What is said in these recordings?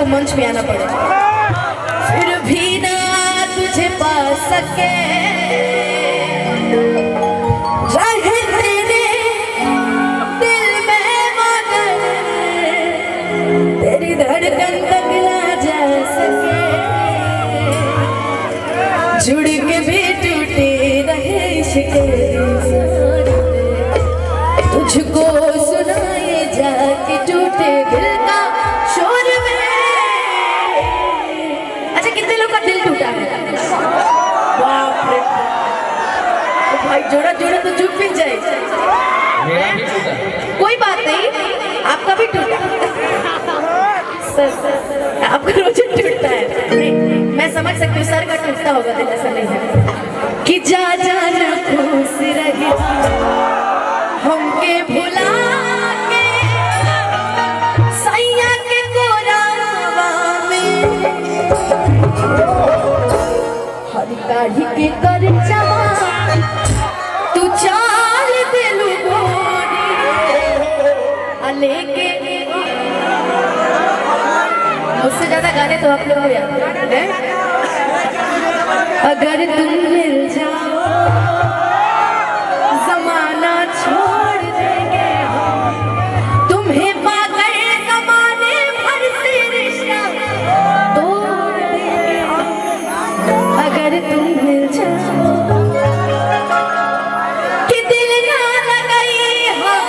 मंच पे आना पड़े। फिर भी ना तुझे पा सके, रहे तेरे दिल में मगर तेरी धड़कन तक ना जा सके। जुड़ के भी टूटे रहे इश्क, तुझको सुनाए जाके टूटे दिल का शोर में। अच्छा, कितने लोग का दिल टूटा है? बाप रे भाई, जोड़ा जोड़ा तो चुप भी जाए। मेरा भी टूटा। कोई बात नहीं, आपका भी टूटा सर, आपका रोज टूटता है। नहीं, मैं समझ सकती हूँ सर का टूटता होगा दिल, ऐसा नहीं है कि जा जाना खुश रहे हमके भुला के सैया के कोरावा में, हर काढ़ी के कर जमा तू चाल दिलु गोरी लेके। मुझसे ज्यादा गाने तो आप लोगों को याद हैं। अगर तुम मिल जाओ जमाना छोड़ देंगे हम, तुम्हें पाकर जमाने भर से रिश्ता तोड़ देंगे। अगर तुम मिल जाओ कि दिल ना लगाई। हाँ,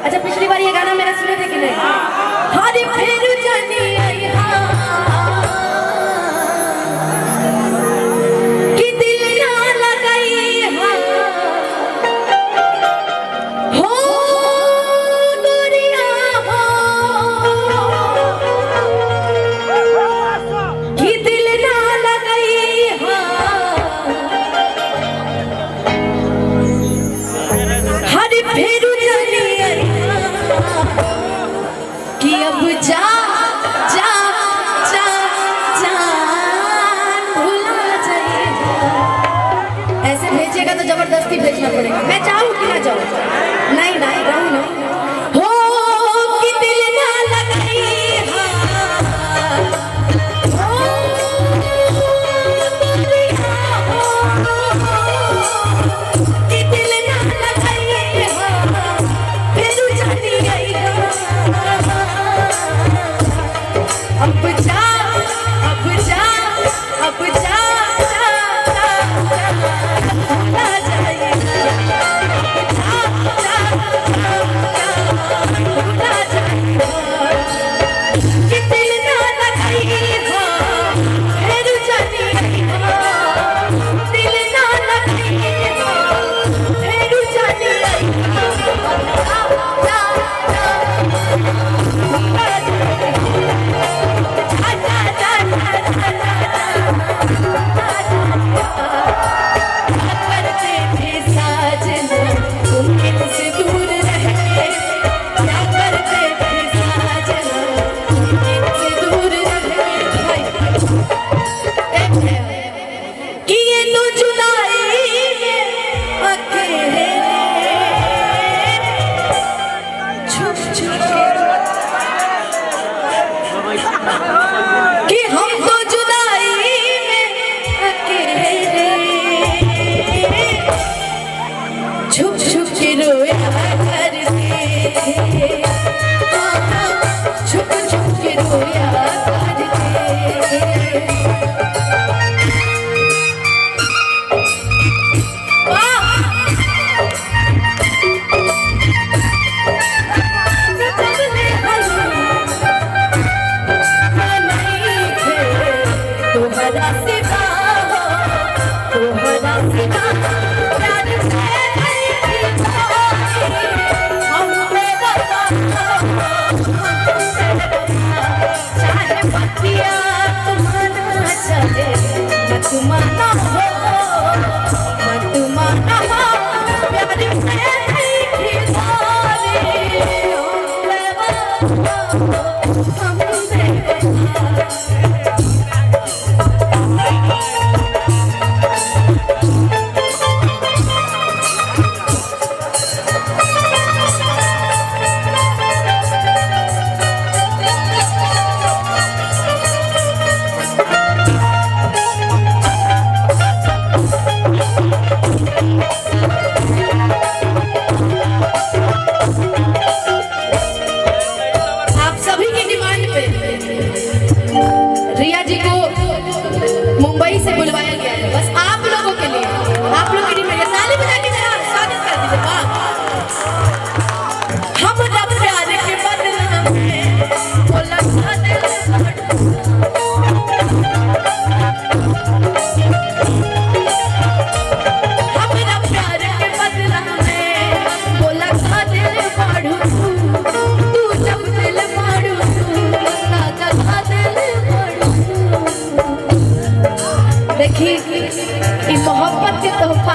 अच्छा, पिछली बार ये गाना मेरा सुने थे कि नहीं? हरी फिर जानी आई। हाँ, कि दिल ना लगाई। हाँ, हो गोरिया हो, कि दिल ना लगाई। हाँ, हरी फिर जानी आई। कि अब जा जा जा जान भुला जाइएगा। ऐसे भेजिएगा तो जबरदस्ती भेजना पड़ेगा। मैं चाहूँ कि ना जाऊँ, नहीं नहीं रहूँ ना। हो कि दिल ना लगाई। हाँ, हो गोरिया हो, कि दिल ना लगाई। हाँ, फिर जानी आई। अब जा, अब जा, अब जा, जा, जा, भुला जाइएगा। जा, जा, जा, भुला जाइएगा। कि दिल ना लगाई। हाँ, फिर जानी आई। हाँ, दिल ना लगाई। हाँ,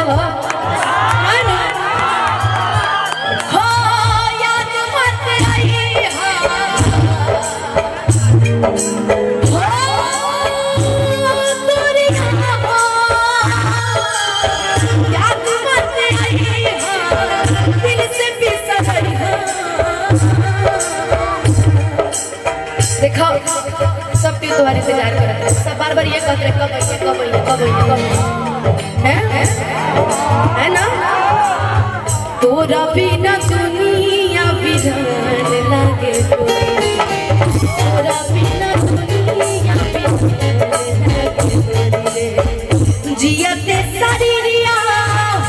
बताओ हाँ ना? हो याद मत आई हाँ। हो तोरी हाँ। याद मत आई हाँ। दिल से बिसर हाँ। देखो सब क्यों तुम्हारे इंतजार करत रहे सब बार बार ये कहते रहे कब आइए कब आइए कब आइए कब आइए हैं है ना तोरा बिना दुनिया बिरान लागे गोरी। तोरा बिना दुनिया बिरान लागे गोरी रे। जियते शरीरिया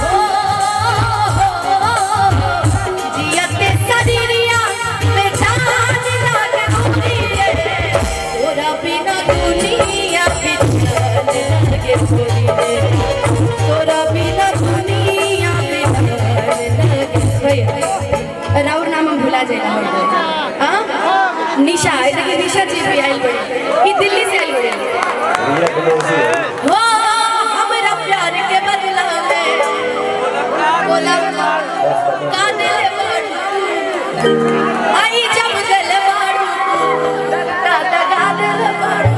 हो जियते शरीरिया बेजान लागे गोरी रे। तोरा बिना दुनिया बिरान लागे गोरी रे। तोरा बिना दुनिया बिरान लागे भैया राउर नाम हम भुला जाए हाँ निशा है देखिए निशा जी भी आयल बड़ी ये दिल्ली से आयल बड़ी रिया के मौसी है। हो हमरा प्यार के बदला में बोला का दिल बाड़ू आई जब दिल बाड़ू दादा गा दिल बाड़ू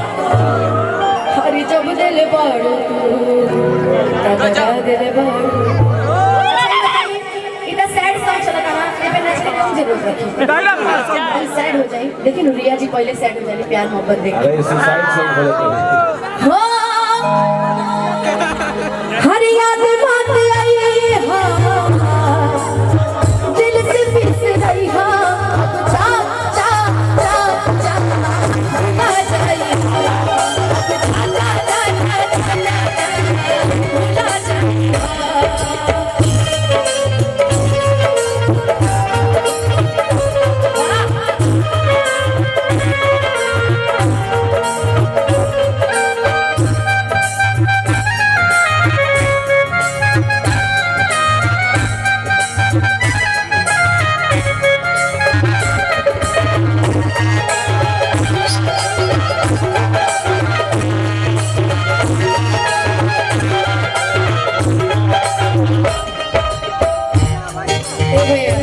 हरी जब दिल बाड़ू दादा गा दिल बाड़ू इधर सैड सॉन्ग चला ना ये पे नाच के कम जरूरत रखी हम सैड हो जाए लेकिन रिया जी पहले सैड हो जाए प्यार मोहब्बत देख के। अरे सुसाइड सॉन्ग हो जाता है। हो हर याद बात आई हाँ दिल से पिस रही हाँ अब जा जा जा जा भुला जाई हाँ। अब जा जा जा जा जा जा भुला जाई हाँ। ए भैया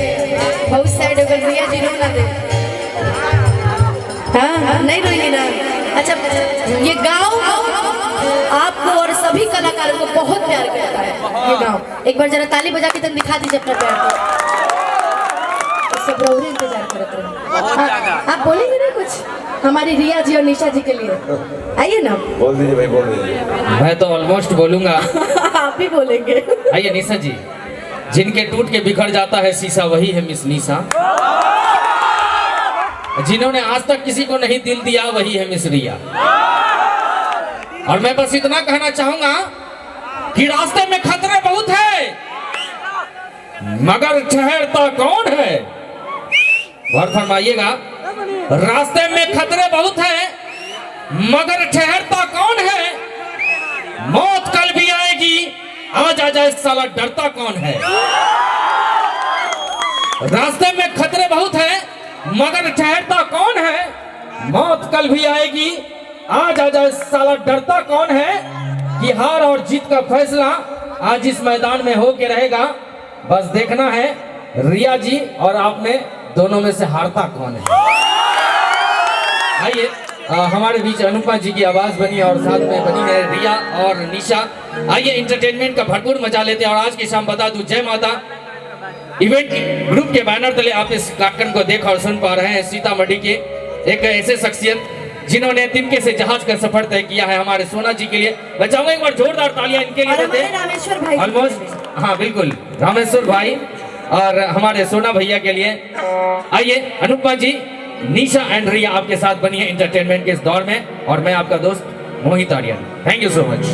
बहुत सैड हो गल रिया जी रो ना दे हाँ हाँ, नहीं रोइए ना अच्छा ये गांव आपको और सभी कलाकारों को बहुत प्यार करता है ये गांव एक बार जरा ताली बजा के तन दिखा दीजिए अपना प्यार को सब रौरे इंतजार करते रहे आप बोलेंगे ना कुछ हमारी रिया जी और निशा जी के लिए आइए ना बोल दीजिए भाई बोल दीजिए। मैं तो ऑलमोस्ट बोलूंगा। आप भी बोलेंगे। आइए निशा जी, जिनके टूट के बिखर जाता है शीशा वही है मिस निशा, जिन्होंने आज तक किसी को नहीं दिल दिया वही है मिस रिया। और मैं बस इतना कहना चाहूंगा कि रास्ते में खतरे बहुत है मगर ठहरता कौन है। गौर फरमाइएगा, रास्ते में खतरे बहुत है मगर ठहरता कौन है, मौत कल भी आएगी आज आ जाए साला डरता कौन है। रास्ते में खतरे बहुत हैं मगर ठहरता कौन है, मौत कल भी आएगी आज आ जाए साला डरता कौन है। कि हार और जीत का फैसला आज इस मैदान में हो के रहेगा, बस देखना है रिया जी और आप में दोनों में से हारता कौन है। आइए हमारे बीच अनुपमा जी की आवाज बनी और साथ में बनी है रिया और निशा। आइए इंटरटेनमेंट का भरपूर मजा लेते हैं। और आज की शाम बता दूं, जय माता इवेंट ग्रुप के बैनर तले आप इस कार्यक्रम को देख और सुन पा रहे हैं। सीतामढ़ी के एक ऐसे शख्सियत जिन्होंने तिनके से जहाज का सफर तय किया है हमारे सोना जी के लिए। मैं चाहूंगा एक बार जोरदार तालियां इनके लिए और देते। हमारे रामेश्वर भाई जी के ऑलमोस्ट लिए। हाँ बिल्कुल, रामेश्वर भाई और हमारे सोना भैया के लिए। आइए अनुपमा जी, निशा एंड रिया आपके साथ बनी है इंटरटेनमेंट के इस दौर में, और मैं आपका दोस्त Mohit Aryan. Thank you so much.